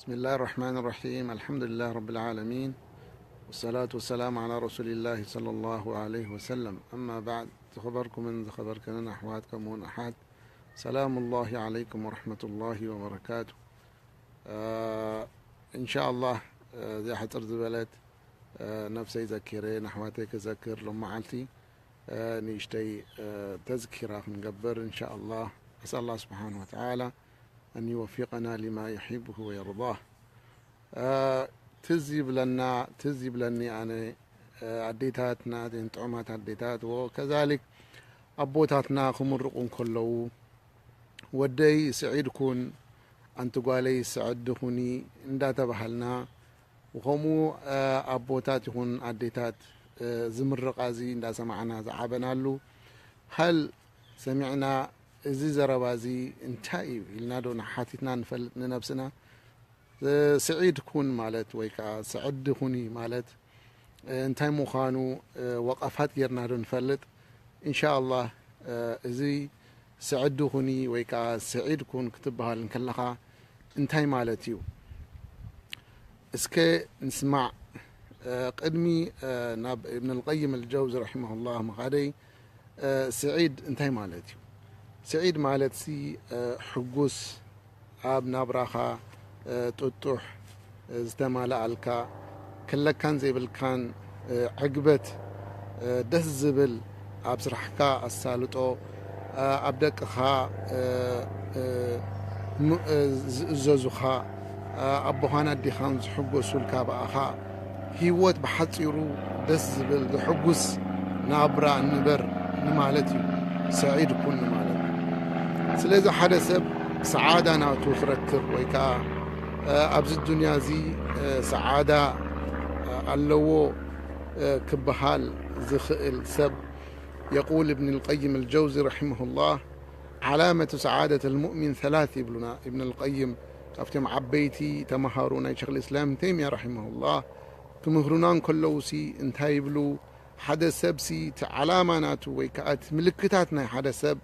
بسم الله الرحمن الرحيم. الحمد لله رب العالمين. والصلاة والسلام على رسول الله صلى الله عليه وسلم. أما بعد، ዝኸበርኩምን ዝኸበርክንን ኣሕዋት ከምኡውን ኣሓት፣ ሰላም ላሂ ዓለይኩም ወረሕመቱላሂ ወበረካቱ። እ፣ እንሻ ኣላህ፣ እ፣ እዚኣ ሕፅር ዝበለት፣ እ፣ ነፍሰይ ዘኪረ፣ ንኣሕዋተይ ክዘክር፣ ሎም መዓልቲ፣ እ፣ ንእሽተይ፣ እ፣ ተዝኪራ ክንገብር፣ እንሻ ኣላህ። أسأل الله سبحانه وتعالى أن يوفقنا لما يحبه ويرضاه. እ፣ ትዝ ይብለና፣ ትዝ ይብለኒ ኣነ፣ እ፣ ኣዴታትና፣ እተን ጥዑማት ኣዴታት፣ ወከዛሊክ ኣቦታትና ክምርቑ እንከለዉ፣ "ወደይ ስዒድ ኩን፣ ኣንቲ ጓለይ ስዕዲ ኩኒ" እንዳተባሃልና፣ ወኸምኡ፣ እ፣ ኣቦታት ይኹን ኣዴታት፣ እ፣ እዚ ምርቓ እዚ እንዳሰማዕና ዝዓበናሉ፣ ሀል ሰሚዕና፣ እዚ ዘረባ እዚ እንታይ እዩ ኢልና ዶ ሓቲትና ንፈልጥ ንነብስና? ስዒድ ኩን ማለት ወይ ከዓ ስዕዲ ኩኒ ማለት እንታይ ምዃኑ ወቐፋት ጌርና ዶ ንፈልጥ? እንሻ ኣላህ፣ እዚ ስዕዲ ኩኒ ወይ ከዓ ስዒድ ኩን ክትበሃል እንከለኻ እንታይ ማለት እዩ? እስከ ንስማዕ። ቅድሚ ናብ እብን ኣልቀይም ኣልጀውዚ ረሒመሁላህ ምኻደይ፣ ስዒድ እንታይ ማለት እዩ? ስዒድ ማለትሲ፣ ሕጉስ፣ ኣብ ናብራኻ ጥጡሕ፣ ዝተማልኣልካ፣ ክለካን ዘይብልካን ዕግበት፣ ደስ ዝብል፣ ኣብ ስራሕካ ኣሳልጦ፣ ኣብ ደቅኻ ም-፣ ዝእዘዙኻ፣ ኣቦኻን ኣዴኻን ዝሕጎሱልካ ብኣኻ፣ ህይወት ብሓጺሩ ደስ ዝብል ዘሕጉስ ናብራ ንበር ንማለት እዩ፣ ሰዒድ ኩን ንማለት። ስለዚ ሓደ ሰብ ሰዓዳ ናቱ ክረክብ ወይ ከኣ ኣብዚ ዱንያ እዚ ሰዓዳ ኣለዎ ክበሃል ዝኽእል ሰብ፣ የቁል እብን ልቀይም ኣልጀውዚ ረሒመሁላህ፣ ዓላመቱ ሰዓደት ልሙእሚን ሰላት ይብሉና እብን ልቀይም፣ ካብቶም ዓበይቲ ተምሃሮ ናይ ሸኽ ልእስላም ተይምያ ረሒመሁላህ ክምህሩና እንከለዉሲ እንታይ ይብሉ? ሓደ ሰብሲ እቲ ዓላማ ናቱ ወይ ከኣ እቲ ምልክታት ናይ ሓደ ሰብ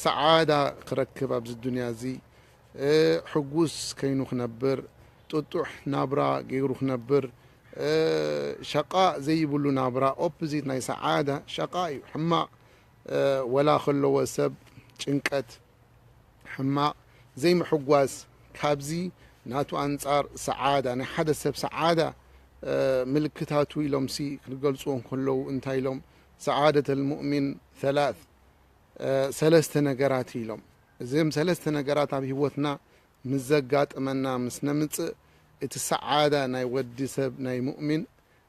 ሰዓዳ ክረክብ ኣብዚ ዱንያ እዚ፣ እ፣ ሕጉስ ከይኑ ክነብር፣ ጥጡሕ ናብራ ገይሩ ክነብር፣ እ፣ ሸቃእ ዘይብሉ ናብራ፣ ኦፕዚት ናይ ሰዓዳ ሸቃእ እዩ፣ ሕማቕ፣ እ፣ ወላ ከለዎ ሰብ ጭንቀት፣ ሕማቕ ዘይምሕጓስ፣ ካብዚ ናቱ ኣንጻር ሰዓዳ፣ ናይ ሓደ ሰብ ሰዓዳ፣ እ፣ ምልክታቱ ኢሎምሲ ክገልጽዎ እንከለዉ እንታይ ኢሎም? ሰዓደት ልሙእሚን ሰላስ፣ እ፣ ሰለስተ ነገራት ኢሎም። እዞም ሰለስተ ነገራት ኣብ ህይወትና ምስ ዘጋጥመና፣ ምስ ነምጽእ፣ እቲ ሰዓዳ ናይ ወዲ ሰብ፣ ናይ ሙእሚን፣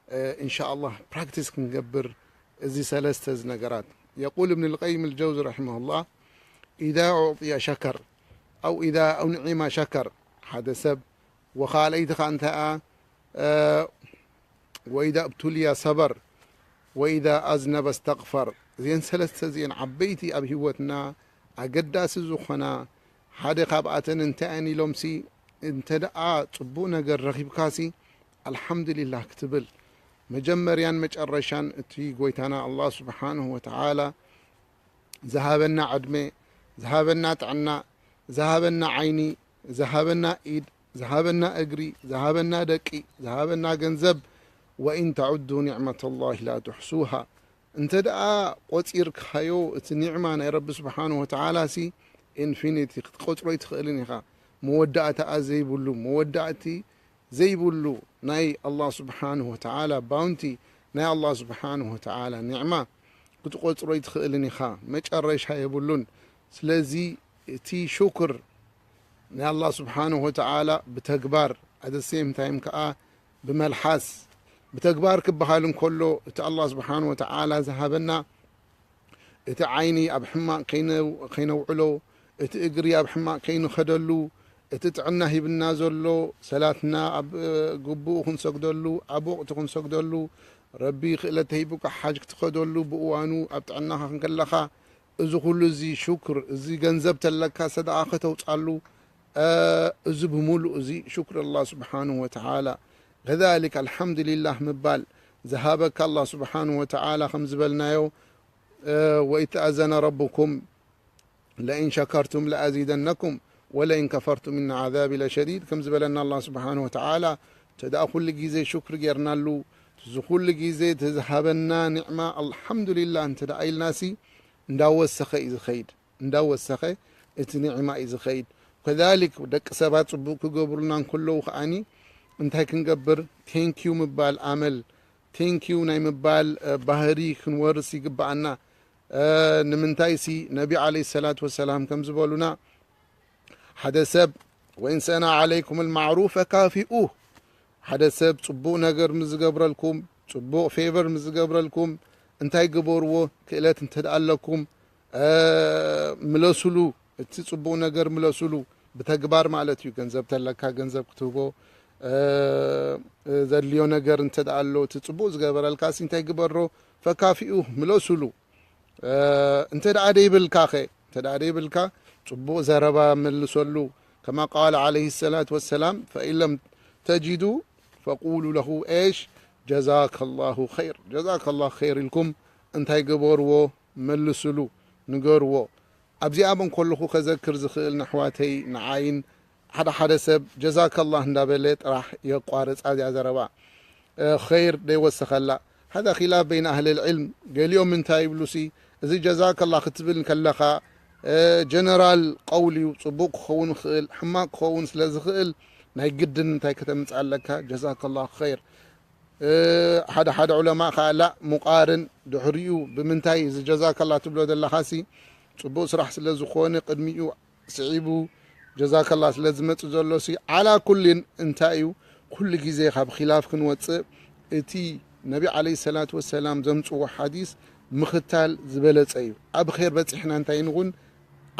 እ፣ እንሻ ኣላህ ፕራክቲስ ክንገብር እዚ ሰለስተ እዚ ነገራት። የቁል እብን ልቀይም ልጀውዚ ረሒመሁላህ፣ ኢዛ ኡዕጥየ ሸከር፣ ኣው ኢዛ ኡንዒመ ሸከር፣ ሓደ ሰብ ወኻልኣይቲ ኸኣ እንታይ እያ? እ፣ ወኢዛ እብቱልየ ሰበር፣ ወኢዛ ኣዝነበ እስተግፈር። እዚአን ሰለስተ እዚአን ዓበይቲ ኣብ ህይወትና ኣገዳሲ ዝኾና፣ ሓደ ካብኣተን እንታይ እየን ኢሎምሲ፣ እንተ ደኣ ጽቡቕ ነገር ረኺብካሲ፣ ኣልሓምዱሊላህ ክትብል፣ መጀመርያን መጨረሻን እቲ ጎይታና ኣላህ ስብሓንሁ ወተዓላ ዝሃበና ዕድመ፣ ዝሃበና ጥዕና፣ ዝሃበና ዓይኒ፣ ዝሃበና ኢድ፣ ዝሃበና እግሪ፣ ዝሃበና ደቂ፣ ዝሃበና ገንዘብ፣ ወኢን ተዑዱ ኒዕመተ ላሂ ላ ትሕሱሃ። እንተ ደኣ ቆጺርካዮ፣ እቲ ኒዕማ ናይ ረቢ ስብሓንሁ ወተዓላሲ ኢንፊኒቲ፣ ክትቆጽሮ ኣይትኽእልን ኢኻ። መወዳእታኣ ዘይብሉ፣ መወዳእቲ ዘይብሉ ናይ ኣላህ ስብሓንሁ ወተዓላ ባውንቲ፣ ናይ ኣላህ ስብሓንሁ ወተዓላ ኒዕማ ክትቆጽሮ ኣይትኽእልን ኢኻ፣ መጨረሻ የብሉን። ስለዚ እቲ ሹክር ናይ ኣላህ ስብሓንሁ ወተዓላ ብተግባር፣ ኣት ሴም ታይም ከኣ ብመልሓስ፣ ብተግባር ክበሃል እንከሎ፣ እቲ ኣላህ ስብሓንሁ ወተዓላ ዝሃበና፣ እቲ ዓይኒ ኣብ ሕማቕ ከይነ-፣ ከይነውዕሎ፣ እቲ እግሪ ኣብ ሕማቕ ከይንኸደሉ፣ እቲ ጥዕና ሂብና ዘሎ፣ ሰላትና ኣብ፣ እ፣ ግቡኡ ክንሰግደሉ፣ ኣብ ወቕቲ ክንሰግደሉ፣ ረቢ ክእለት ተሂቡካ ሓጅ ክትኸደሉ ብእዋኑ ኣብ ጥዕናኻ ክንከለኻ፣ እዚ ኩሉ እዚ ሹክር፣ እዚ ገንዘብ ተለካ ሰደቓ ከተውጻሉ፣ እ፣ እዚ ብምሉእ እዚ ሹክር ኣላህ ስብሓንሁ ወተዓላ። ከዛሊክ ኣልሓምዱሊላህ ምባል ዝሃበካ ኣላህ ስብሓንሁ ወተዓላ ከም ዝበልናዮ፣ እ፣ ወኢዝ ተኣዘነ ረቡኩም ለኢን ሸከርቱም ለኣዚደነኩም ወለኢን ከፈርቱም ኢነ ዓዛቢ ለሸዲድ፣ ከም ዝበለና ኣላህ ስብሓነሁ ወተዓላ፣ እንተ ደኣ ኩሉ ግዜ ሹክሪ ጌርናሉ፣ እዚ ኩሉ ግዜ እቲ ዝሃበና ኒዕማ፣ ኣልሓምዱሊላህ እንተ ደኣ ኢልናሲ፣ እንዳወሰኸ እዩ ዝኸይድ። እንዳወሰኸ እቲ ኒዕማ እዩ ዝኸይድ። ከዛሊክ ደቂ ሰባት ጽቡቕ ክገብሩልና እንከለዉ ከኣኒ እንታይ ክንገብር? ቴንኪዩ ምባል ኣመል፣ ቴንኪዩ ናይ ምባል፣ እ፣ ባህሪ ክንወርስ ይግብኣና። እ፣ ንምንታይሲ ነቢ ዓለይሂ ሰላቱ ወሰላም ከም ዝበሉና፣ ሓደ ሰብ ወኢን ሰና ዓለይኩም ልማዕሩፍ ፈካፊኡ፣ ሓደ ሰብ ጽቡቕ ነገር ምስ ዝገብረልኩም፣ ጽቡቕ ፌቨር ምስ ዝገብረልኩም፣ እንታይ ግበርዎ? ክእለት እንተ ደኣ ኣለኩም፣ እ፣ ምለሱሉ። እቲ ጽቡቕ ነገር ምለሱሉ፣ ብተግባር ማለት እዩ። ገንዘብ ተለካ ገንዘብ ክትህቦ፣ እ፣ ዘድልዮ ነገር እንተ ደኣ ኣሎ፣ እቲ ጽቡቕ ዝገበረልካሲ እንታይ ግበሮ? ፈካፊኡ፣ ምለሱሉ። እ፣ እንተ ደኣ ደይብልካኸ? እንተ ደኣ ደይብልካ፣ ጽቡቕ ዘረባ መልሰሉ። ከማ ቃለ ዓለይሂ ሰላቱ ወሰላም፣ ፈኢን ለም ተጅዱ ፈቁሉ ለሁ ኤሽ፣ ጀዛከ ላሁ ኸይር፣ ጀዛከ ላሁ ኸይር ኢልኩም እንታይ ግበርዎ? መልስሉ፣ ንገርዎ። ኣብዚኣ እውን ከለኹ ከዘክር ዝኽእል ንኣሕዋተይ፣ ንዓይን ሓደ ሓደ ሰብ ጀዛከላህ እንዳበለ ጥራሕ የቋርጻ እዚኣ ዘረባ። እ፣ ኸይር ደይወሰኸላ። ሃዛ ኺላፍ በይነ ኣህለል ዒልም። ገሊኦም እንታይ ይብሉሲ፣ እዚ ጀዛከላህ ክትብል ከለኻ፣ እ፣ ጀነራል ቀውል እዩ፣ ጽቡቕ ክኸውን ይኽእል፣ ሕማቕ ክኸውን ስለ ዝኽእል፣ ናይ ግድን እንታይ ከተምጽእ ኣለካ? ጀዛከላህ ኸይር። እ፣ ሓደ ሓደ ዑለማ ኸኣ ላእ፣ ሙቓርን ድሕሪኡ ብምንታይ እዚ ጀዛከላህ ትብሎ ዘለኻሲ፣ ጽቡቕ ስራሕ ስለ ዝኾነ ቅድሚኡ ስዒቡ ጀዛከላህ ስለ ዝመጽእ ዘሎሲ፣ ዓላ ኩሊን እንታይ እዩ፣ ኩሉ ግዜ ካብ ኺላፍ ክንወጽእ፣ እቲ ነቢ ዓለይሂ ሰላቱ ወሰላም ዘምጽዎ ሓዲስ ምኽታል ዝበለጸ እዩ። ኣብ ኼር በጺሕና እንታይ ንኹን፣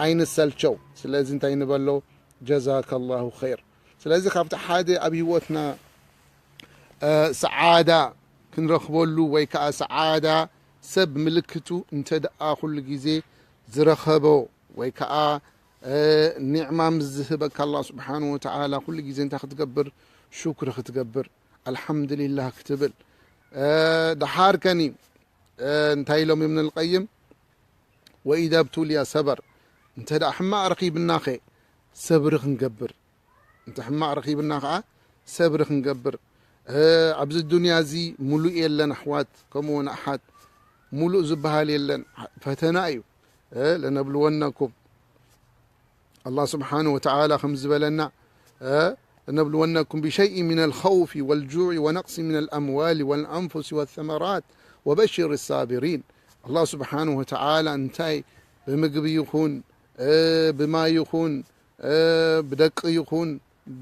ኣይንሰልቸው። ስለዚ እንታይ ንበሎ? ጀዛከላሁ ኸይር። ስለዚ ካብቲ ሓደ ኣብ ህይወትና፣ እ፣ ሰዓዳ ክንረኽበሉ ወይ ከኣ ሰዓዳ ሰብ ምልክቱ እንተ ደኣ ኩሉ ግዜ ዝረኸቦ ወይ ከኣ፣ እ፣ ኒዕማ ምስ ዝህበካ ኣላህ ስብሓንሁ ወተዓላ ኩሉ ግዜ እንታይ ክትገብር? ሹክሪ ክትገብር፣ ኣልሓምዱሊላህ ክትብል። እ፣ ደሓር ከኒ፣ እ፣ እንታይ ኢሎም እብን ልቀይም? ወኢዛ ብቱልያ ሰበር፣ እንተ ደኣ ሕማቕ ረኺብናኸ ሰብሪ ክንገብር፣ እንተ ሕማቕ ረኺብና ኸዓ ሰብሪ ክንገብር። እ፣ ኣብዚ ዱንያ እዚ ሙሉእ የለን ኣሕዋት፣ ከምኡ እውን ኣሓት ሙሉእ ዝበሃል የለን፣ ፈተና እዩ። እ፣ ለነብልወነኩም፣ ኣላህ ስብሓንሁ ወተዓላ ከም ዝበለና፣ እ፣ ለነብልወነኩም ብሸይእ ሚነል ኸውፊ ወልጁዕ ወነቅሲ ሚነል ኣምዋሊ ወልኣንፉሲ ወሰመራት ወበሽር ሳቢሪን። ኣላህ ስብሓንሁ ወተዓላ እንታይ ብምግቢ ይኹን፣ እ፣ ብማይ ይኹን፣ እ፣ ብደቂ ይኹን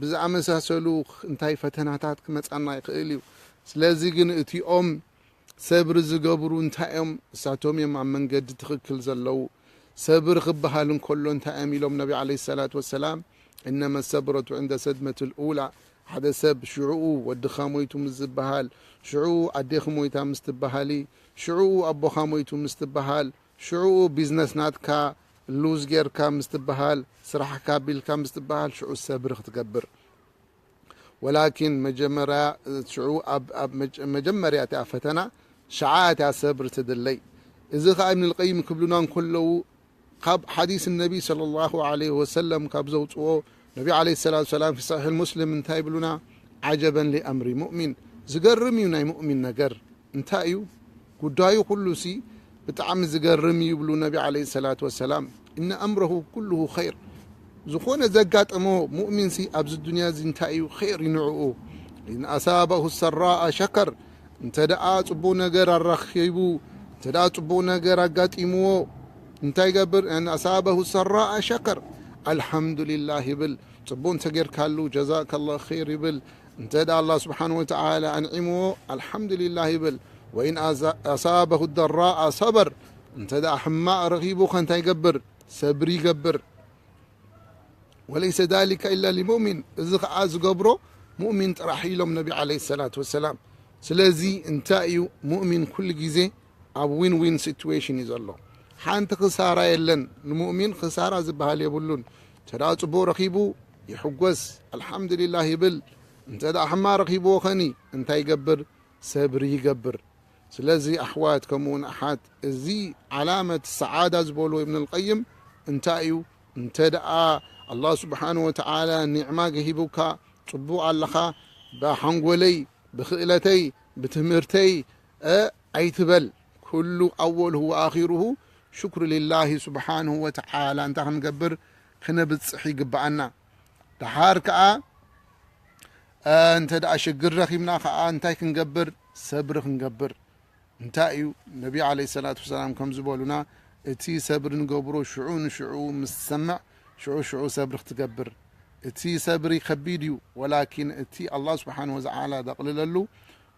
ብዝኣመሳሰሉ እንታይ ፈተናታት ክመጻና ይኽእል እዩ። ስለዚ ግን እቲኦም ሰብሪ ዝገብሩ እንታይ እዮም? እሳቶም እዮም ኣብ መንገዲ ትኽክል ዘለዉ። ሰብሪ ክበሃል እንከሎ እንታይ እዮም ኢሎም ነቢ ዓለይሂ ሰላቱ ወሰላም? እነመ ሰብረቱ ዕንደ ሰድመት ልኡላ፣ ሓደ ሰብ ሽዕኡ ወድኻ ሞይቱ ምስ ዝበሃል፣ ሽዕኡ ኣዴኺ ሞይታ ምስ ትበሃሊ፣ ሽዕኡ ኣቦኻ ሞይቱ ምስ ትበሃል፣ ሽዕኡ ቢዝነስ ናትካ ሉዝ ጌርካ ምስ ትበሃል፣ ስራሕካ ቢልካ ምስ ትበሃል፣ ሽዑ ሰብሪ ክትገብር። ወላኪን መጀመርያ፣ ሽዑ ኣብ፣ ኣብ መጀ-፣ መጀመርያ እቲኣ ፈተና፣ ሽዓ እቲኣ ሰብሪ ትድለይ። እዚ ኸዓ እብን ልቀይም ክብሉና እንከለዉ፣ ካብ ሓዲስ ነቢ ሰለላሁ ዐለይሂ ወሰለም ካብ ዘውፅኦ፣ ነቢ ዐለይሂ ሰላቱ ወሰላም ፊ ሰሒሕ ሙስሊም እንታይ ይብሉና? ዓጀበን ሊኣምሪ ሙእሚን፣ ዝገርም እዩ ናይ ሙእሚን ነገር። እንታይ እዩ ጉዳዩ? ኩሉሲ ብጣዕሚ ዝገርም እዩ ይብሉ ነቢ ዐለይሂ ሰላቱ ወሰላም። እነ ኣምረሁ ኩሉሁ ኸይር፣ ዝኾነ ዘጋጠሞ ሙእሚንሲ ኣብዚ ዱንያ እዚ እንታይ እዩ ኸይር እዩ ንዕኡ። ኢን ኣሳበሁ ሰራኣ ሸከር፣ እንተ ደኣ ጽቡቕ ነገር ኣራኺቡ፣ እንተ ደኣ ጽቡቕ ነገር ኣጋጢምዎ፣ እንታይ ይገብር? እን ኣሳበሁ ሰራኣ ሸከር፣ ኣልሓምዱሊላህ ይብል። ጽቡቕ እንተ ጌርካሉ፣ ጀዛከላህ ኸይር ይብል። እንተ ደኣ ኣላህ ስብሓን ወተዓላ ኣንዒምዎ፣ ኣልሓምዱሊላህ ይብል። ወኢን ኣዛ-፣ ኣሳበሁ ደራኣ ሰበር፣ እንተ ደኣ ሕማቕ ረኺቡ፣ ከ እንታይ ይገብር? ሰብሪ ይገብር። ወለይሰ ዛሊከ ኢላ ሊሙእሚን፣ እዚ ኸዓ ዝገብሮ ሙእሚን ጥራሕ ኢሎም ነቢ ዓለይሂ ሰላቱ ወሰላም። ስለዚ እንታይ እዩ? ሙእሚን ኩሉ ግዜ ኣብ ዊን ዊን ሲትዌሽን እዩ ዘሎ። ሓንቲ ክሳራ የለን። ንሙእሚን ክሳራ ዝበሃል የብሉን። እንተ ደኣ ጽቡቕ ረኺቡ ይሕጎስ፣ ኣልሓምዱሊላህ ይብል። እንተ ደኣ ሕማቕ ረኺብዎ ኸኒ እንታይ ይገብር? ሰብሪ ይገብር። ስለዚ ኣሕዋት ከምኡውን ኣሓት፣ እዚ ዓላመት ሰዓዳ ዝበልዎ ኢብን ኣልቀይም እንታይ እዩ? እንተ ደኣ ኣላህ ስብሓን ወተዓላ ኒዕማ ገሂቡካ፣ ጽቡቕ ኣለኻ፣ ብሓንጎለይ፣ ብኽእለተይ፣ ብትምህርተይ፣ እ፣ ኣይትበል። ኩሉ ኣወልሁ ወኣኺሩሁ ሽክሩ ሊላሂ ስብሓንሁ ወተዓላ። እንታይ ክንገብር? ክነብጽሕ ይግብኣና። ደሓር ከኣ፣ እ፣ እንተ ደኣ ሽግር ረኺብና ከኣ እንታይ ክንገብር? ሰብሪ ክንገብር። እንታይ እዩ? ነቢ ዓለይሂ ሰላቱ ወሰላም ከም ዝበሉና፣ እቲ ሰብሪ ንገብሮ ሽዑ ንሽዑ ምስ ትሰምዕ፣ ሽዑ ሽዑ ሰብሪ ክትገብር። እቲ ሰብሪ ከቢድ እዩ፣ ወላኪን እቲ ኣላህ ስብሓን ወተዓላ ዘቕልለሉ፣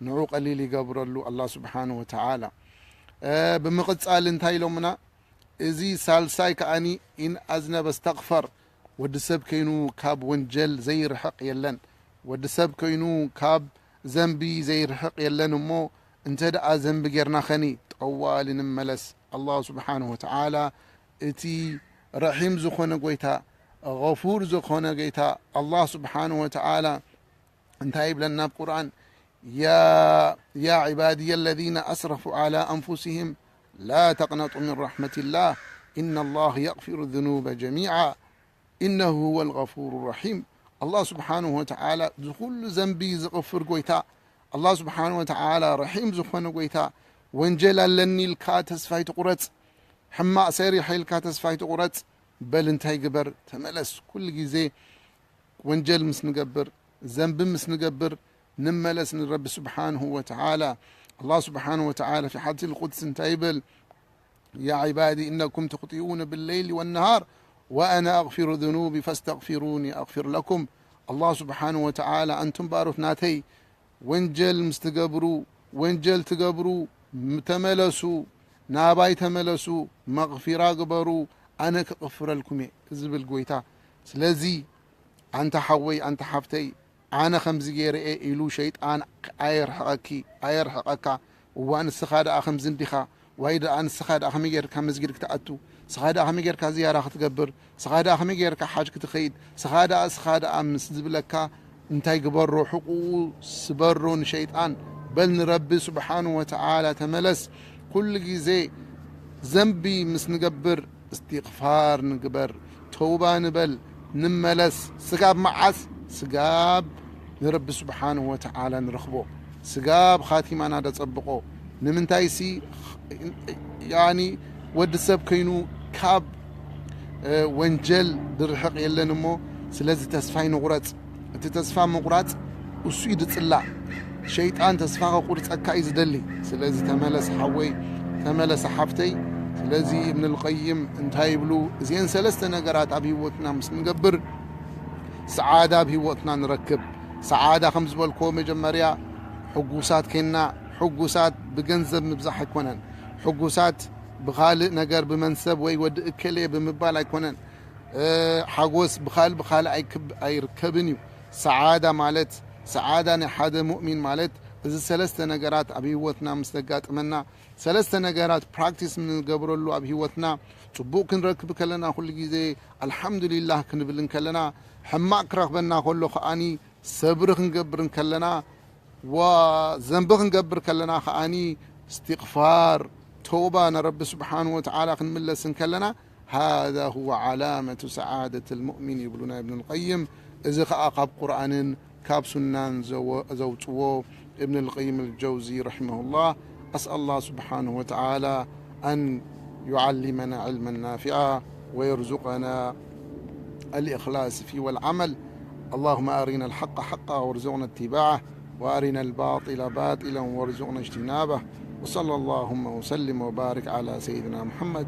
ንዑ ቀሊል ይገብረሉ ኣላህ ስብሓን ወተዓላ። እ፣ ብምቕጻል እንታይ ኢሎምና? እዚ ሳልሳይ ከኣኒ፣ ኢን ኣዝነበ እስተግፈር። ወዲ ሰብ ከይኑ ካብ ወንጀል ዘይርሕቕ የለን። ወዲ ሰብ ከይኑ ካብ ዘንቢ ዘይርሕቕ የለን። እሞ እንተ ደኣ ዘንቢ ጌርና ኸኒ፣ ጠዋሊ ንመለስ። ኣላህ ስብሓንሁ ወተዓላ እቲ ረሒም ዝኾነ ጎይታ፣ ገፉር ዝኾነ ጎይታ ኣላህ ስብሓንሁ ወተዓላ እንታይ ይብለና ኣብ ቁርኣን? يا يا عبادي الذين أسرفوا على أنفسهم لا تقنطوا من رحمة الله إن الله يغفر الذنوب جميعا إنه هو الغفور الرحيم. ኣላህ ስብሓንሁ ወተዓላ እዚ ኩሉ ዘንቢ ዝቕፍር ጎይታ፣ ኣላህ ስብሓንሁ ወተዓላ ረሒም ዝኾነ ጎይታ፣ ወንጀል ኣለኒ ኢልካ ተስፋ ኣይትቑረጽ፣ ሕማቕ ሰሪሐ ኢልካ ተስፋ ኣይትቑረጽ። በል እንታይ ግበር? ተመለስ። ኩሉ ግዜ ወንጀል ምስ ንገብር፣ ዘንቢ ምስ ንገብር፣ ንመለስ ንረቢ ስብሓንሁ ወተዓላ። ኣላህ ስብሓንሁ ወተዓላ ፊ ሓዲስ ልቁድስ እንታይ ይብል? يا عبادي إنكم تخطئون بالليل والنهار وأنا أغفر الذنوب فاستغفروني أغفر لكم. ኣላህ ስብሓንሁ ወተዓላ፣ ኣንቱም ባሮት ናተይ፣ ወንጀል ምስ ትገብሩ፣ ወንጀል ትገብሩ፣ ም-፣ ተመለሱ፣ ናባይ ተመለሱ፣ መቕፊራ ግበሩ፣ ኣነ ክቕፍረልኩም እየ ዝብል ጎይታ። ስለዚ ኣንታ ሓወይ፣ ኣንታ ሓፍተይ፣ ኣነ ከምዚ ገይረ እየ ኢሉ ሸይጣን ኣየርሕቐኪ፣ ኣየርሕቐካ። እዋ ንስኻ ደኣ ከምዚ እንዲኻ፣ ዋይ ደኣ ንስኻ ደኣ ከመይ ጌርካ መስጊድ ክትኣቱ፣ ንስኻ ደኣ ከመይ ጌርካ ዝያራ ክትገብር፣ ንስኻ ደኣ ከመይ ጌርካ ሓጅ ክትኸይድ፣ ንስኻ ደኣ፣ ንስኻ ደኣ ምስ ዝብለካ እንታይ ግበሮ፣ ሕቁኡ ስበሮ ንሸይጣን። በል ንረቢ ስብሓንሁ ወተዓላ ተመለስ። ኩሉ ግዜ ዘንቢ ምስ ንገብር እስትግፋር ንግበር፣ ተውባ ንበል፣ ንመለስ። ስጋብ መዓስ? ስጋብ ንረቢ ስብሓንሁ ወተዓላ ንረኽቦ። ስጋብ ኻቲማና ደጸብቆ። ንምንታይሲ፣ ያኒ፣ ወዲ ሰብ ከይኑ ካብ፣ እ፣ ወንጀል ድርሕቕ የለን እሞ፣ ስለዚ ተስፋ ይንቑረጽ። እቲ ተስፋ ምቑራጽ እሱ እዩ ዝጽላእ። ሸይጣን ተስፋ ከቑርጸካ እዩ ዝደሊ። ስለዚ ተመለስ ሓወይ፣ ተመለስ ሓፍተይ። ስለዚ እብን ልቀይም እንታይ ይብሉ? እዚአን ሰለስተ ነገራት ኣብ ህይወትና ምስ ንገብር፣ ሰዓዳ ኣብ ህይወትና ንረክብ። ሰዓዳ ከም ዝበልክዎ መጀመርያ ሕጉሳት ኬንና፣ ሕጉሳት ብገንዘብ ምብዛሕ ኣይኮነን። ሕጉሳት ብኻልእ ነገር፣ ብመንሰብ ወይ ወዲ እከሌ ብምባል ኣይኮነን። እ፣ ሓጎስ ብኻልእ ብኻልእ ኣይክብ-፣ ኣይርከብን እዩ። ሰዓዳ ማለት፣ ሰዓዳ ናይ ሓደ ሙእሚን ማለት፣ እዚ ሰለስተ ነገራት ኣብ ህይወትና ምስ ዘጋጥመና፣ ሰለስተ ነገራት ፕራክቲስ ንገብረሉ ኣብ ህይወትና፣ ጽቡቕ ክንረክብ ከለና፣ ኩሉ ግዜ ኣልሓምዱሊላህ ክንብል እንከለና፣ ሕማቕ ክረኽበና ከሎ ከኣኒ ሰብሪ ክንገብር እንከለና፣ ወዘንቢ ክንገብር ከለና ከኣኒ እስትቕፋር፣ ተውባ ንረቢ ስብሓንሁ ወተዓላ ክንምለስ እንከለና፣ ሃዛ ሁወ ዓላመቱ ሰዓደት ልሙእሚን ይብሉና እብን ልቀይም። እዚ ኸኣ ካብ ቁርኣንን ካብ ሱናን ዘወ-፣ ዘውጽዎ እብን ልቀይም ልጀውዚ ረሒመሁላህ። أسأل الله سبحانه وتعالى أن يعلمنا علما نافعا ويرزقنا الإخلاص في والعمل. اللهم أرنا الحق حقا وارزقنا اتباعه وأرنا الباطل باطلا وارزقنا اجتنابه. وصلى اللهم وسلم وبارك على سيدنا محمد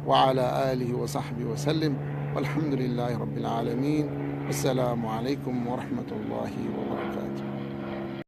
وعلى آله وصحبه وسلم. والحمد لله رب العالمين. والسلام عليكم ورحمة الله وبركاته.